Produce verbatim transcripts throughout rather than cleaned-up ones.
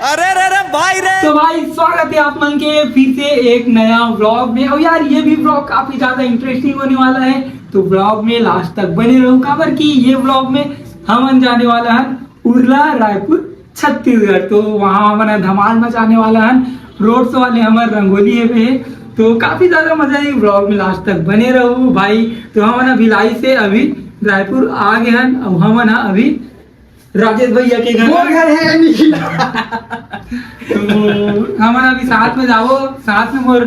अरे रे रे भाई रे। तो भाई, स्वागत है आप मन के फिर से एक नया व्लॉग में। और यार, ये भी व्लॉग काफी ज्यादा इंटरेस्टिंग होने वाला है, तो व्लॉग में लास्ट तक बने रहो, काबर कि ये व्लॉग में हमन जाने वाला है उरला, रायपुर, छत्तीसगढ़। तो वहाँ हमन ह धमाल मचाने वाला है, रोड शो वाले हमर रंगोली है पे, तो काफी ज्यादा मजा है व्लॉग में, लास्ट तक बने रहो भाई। तो हमन ह भिलाई से अभी रायपुर आ गए हैं, और हमन ह अभी राजेश भैया के घर। मोर घर है निखिल। तो हमन अभी साथ में जाओ, साथ में मोर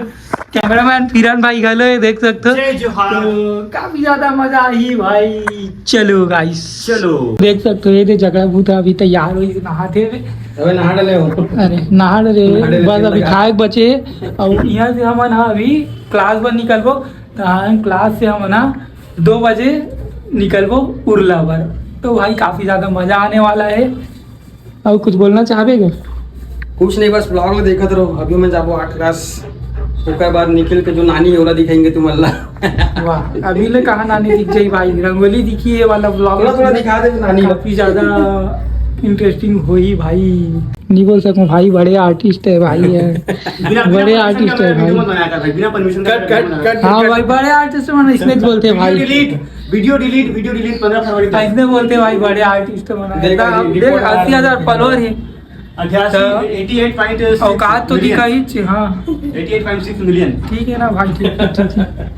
कैमरामैन फिरन भाई घलो है, देख सकते हो। जय जोहार। तो काफी ज्यादा मजा आही भाई। चलो गाइस, चलो। देख सकते हो, ये दे झगड़ा भूता अभी तैयार हो, नहाते हुए। अबे नहा डले हो। अरे नहा डले, नहा डले, बस अभी खाए के बचे। और यहाँ से हमन ह अभी क्लास बर निकलबो, तो हम क्लास से हमन ह दो बजे निकलबो उरला बर। तो भाई, काफी ज्यादा मजा आने वाला है। और कुछ बोलना चाहबे क्या? कुछ नहीं, बस व्लॉग में देखत रहो। अभी मैं जाबो आठ क्लास, ओकर बाद निकल के जो नानी है ओला दिखाएंगे तुम अल्लाह। वाह, अभी ले कहाँ नानी दिख जाई भाई, रंगोली दिखी है वाला व्लॉग थोड़ा थोड़ा दिखा दे नानी। काफी ज्यादा इंटरेस्टिंग होई भाई। नहीं बोल सकूं भाई, बड़े आर्टिस्ट है भाई, है। बिना, बिना बड़े आर्टिस्ट है भाई। हाँ भाई, बड़े आर्टिस्ट मन इसने बोलते हैं भाई। Delete, video delete, video delete. पंद्रह फरवरी तक। इसने बोलते हैं भाई, बड़े आर्टिस्ट मन। देख, अस्सी हजार फॉलोअर है। अठासी, तो एटी एट पॉइंट सिक्स औकात तो मिलियन। दिखाई ची, हाँ। Eighty eight point six million. ठीक है ना भाई, ठीक है, ठीक है।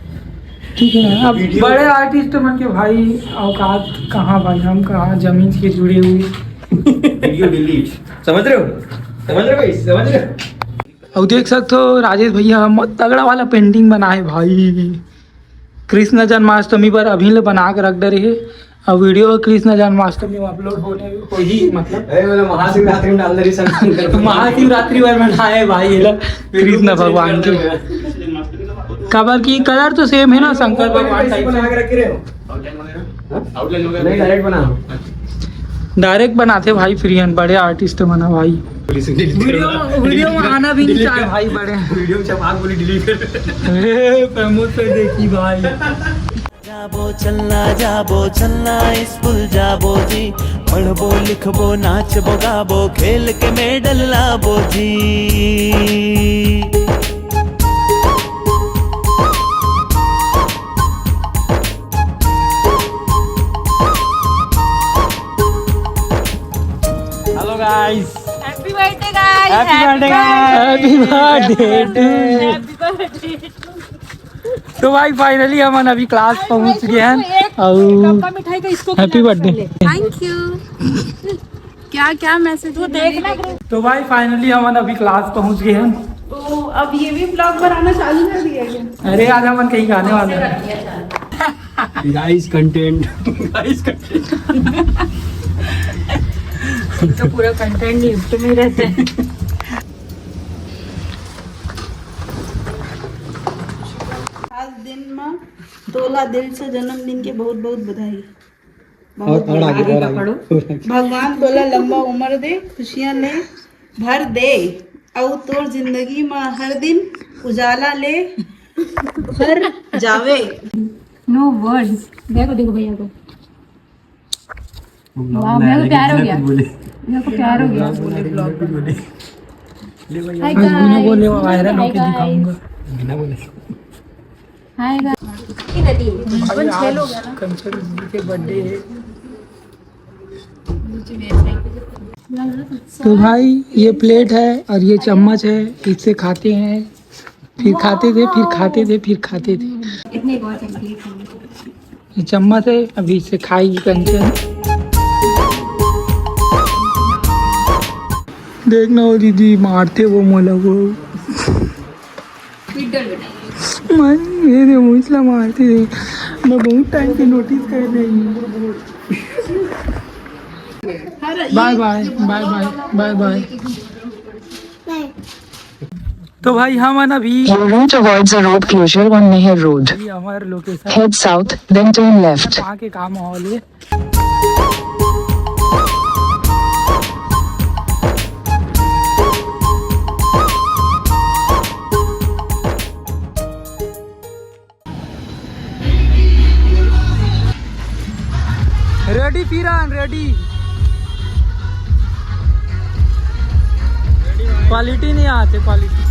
ठीक है ना, अब बड़े आर्टिस्ट मन के भाई औकात कहाँ भाई, हम कहाँ जमीन से जुड़े हुए। Video delete. समझ रहे हो, समझ रहे हो भाई, समझ रहे हो? और देख सकते हो, राजेश भैया ह तगड़ा वाला पेंटिंग बनाए भाई। कृष्ण जन्माष्टमी पर अभी ले बना के रख डरे हे। अब वीडियो कृष्ण जन्माष्टमी में अपलोड होने होही, मतलब। अरे, मतलब महाशिवरात्रि में डाल दे रही शंकर। महाशिवरात्रि पर बनाए भाई ये लोग कृष्ण भगवान के। काबर की कलर तो सेम है ना शंकर भगवान टाइप। बना के रखे रहे हो। आउटलाइन वगैरह नहीं, डायरेक्ट बनाओ। डायरेक्ट बनाते भाई, प्रियन बड़े आर्टिस्ट बना भाई। वीडियो, वीडियो में आना भी नहीं चाहे भाई बड़े। वीडियो में चपाक बोली डिलीट कर। प्रमोद से देखी भाई। जाबो चलना, जाबो चलना, स्कूल जाबो जी, पढ़बो लिखबो, नाचबो गाबो, खेल के मेडल लाबो जी। Hello guys, happy birthday guys, happy birthday guys, happy birthday to you, happy birthday। तो भाई, फाइनली हमन अभी क्लास पहुंच गए हैं। और डब्बा मिठाई का इसको हैप्पी बर्थडे। Thank you. क्या क्या मैसेज तू देखना। तो भाई, फाइनली हमन अभी क्लास पहुंच गए हैं। तो अब ये भी ब्लॉग बनाना चालू कर दिया क्या? अरे, आज हमन कहीं गाने वाले हैं। गाइस कंटेंट, गाइस कंटेंट। तो पूरा कंटेंट लिफ्ट में रहते हैं। आज दिन में तोला दिल से जन्मदिन के बहुत बहुत बधाई। बहुत और, और आगे, आगे और का आगे। पढ़ो। भगवान तोला लंबा उम्र दे, खुशियां ले भर दे, अउ तोर जिंदगी में हर दिन उजाला ले भर जावे। नो वर्ड्स। देखो, देखो भैया को। वाह, मेरे को प्यार हो गया। मेरे को प्यार हो गया। Hi guys. बोले, वायरल होके दिखाऊंगा। बिना बोले। Hi guys. भाई, आज कंचन दीदी के बर्थडे है। तो भाई, ये प्लेट है और ये चम्मच है, इससे खाते हैं, फिर खाते थे, फिर खाते थे, फिर खाते थे। ये चम्मच है, अभी इसे खाएगी कंचन। देखना वो दीदी मारते वो मोला वो। मन मेरे मुझला मारते थे। मैं बहुत टाइम से नोटिस कर रही हूँ। बाय बाय, बाय बाय, बाय बाय। तो भाई, हमन अभी Your route avoids a road closure on Nehru Road. अभी हमारे location Head south, then turn left. कहाँ के काम हॉल है। रेडी फिरन, रेडी। क्वालिटी नहीं आते, क्वालिटी।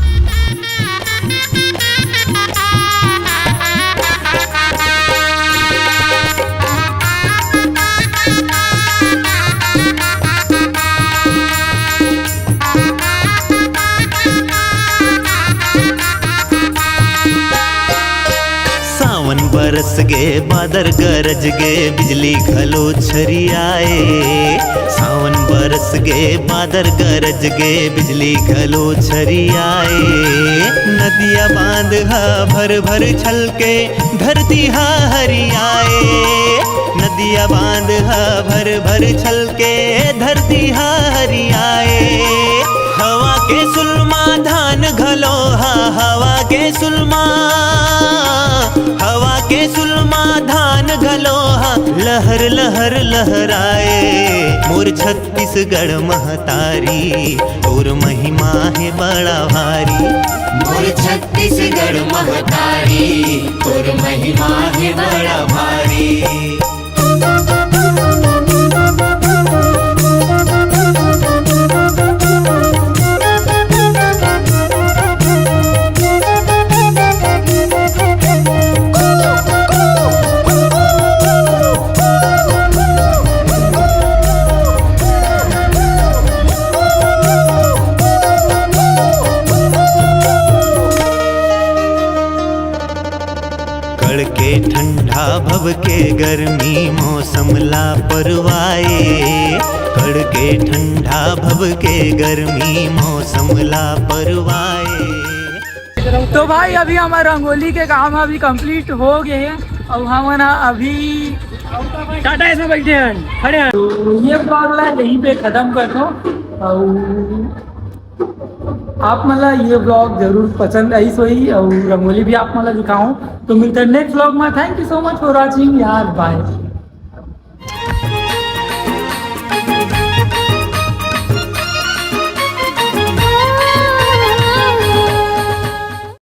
सावन बरस गे, बादर गरज गे, बिजली घलो छरियाए। सावन बरस गे, बादर गरज गे, बिजली घलो छरियाए। नदिया बांध ह भर भर छलके, धरती ह हरियाए। नदिया बांध ह भर भर छलके, धरती ह हरियाए। हवा के सुलमा धान घलो ह, हवा के सुलमा, हवा के सुलमा धान घलो ह, लहर लहर लहराए। मोर छत्तीसगढ़ महतारी, तोर महिमा हे बड़ा भारी। मोर छत्तीसगढ़ महतारी, तोर महिमा हे बड़ा भारी। कड़के ठंडा भव के गर्मी मौसम ला परवाए। कड़के ठंडा भव के गर्मी मौसम ला परवाए। तो भाई, अभी हमर रंगोली के काम अभी कंप्लीट हो गे हे। अउ हमन ह अभी टाटा एसी में बैठे हन, खड़े हन। तो ये ब्लॉग ला यहीं पे खत्म करथों। अउ आप मन ला ये ब्लॉग जरूर पसंद आइस होही, अउ रंगोली भी आप मन ला दिखाहूं। तो मिलथन नेक्स्ट ब्लॉग में। Thank you so much for watching यार, बाय।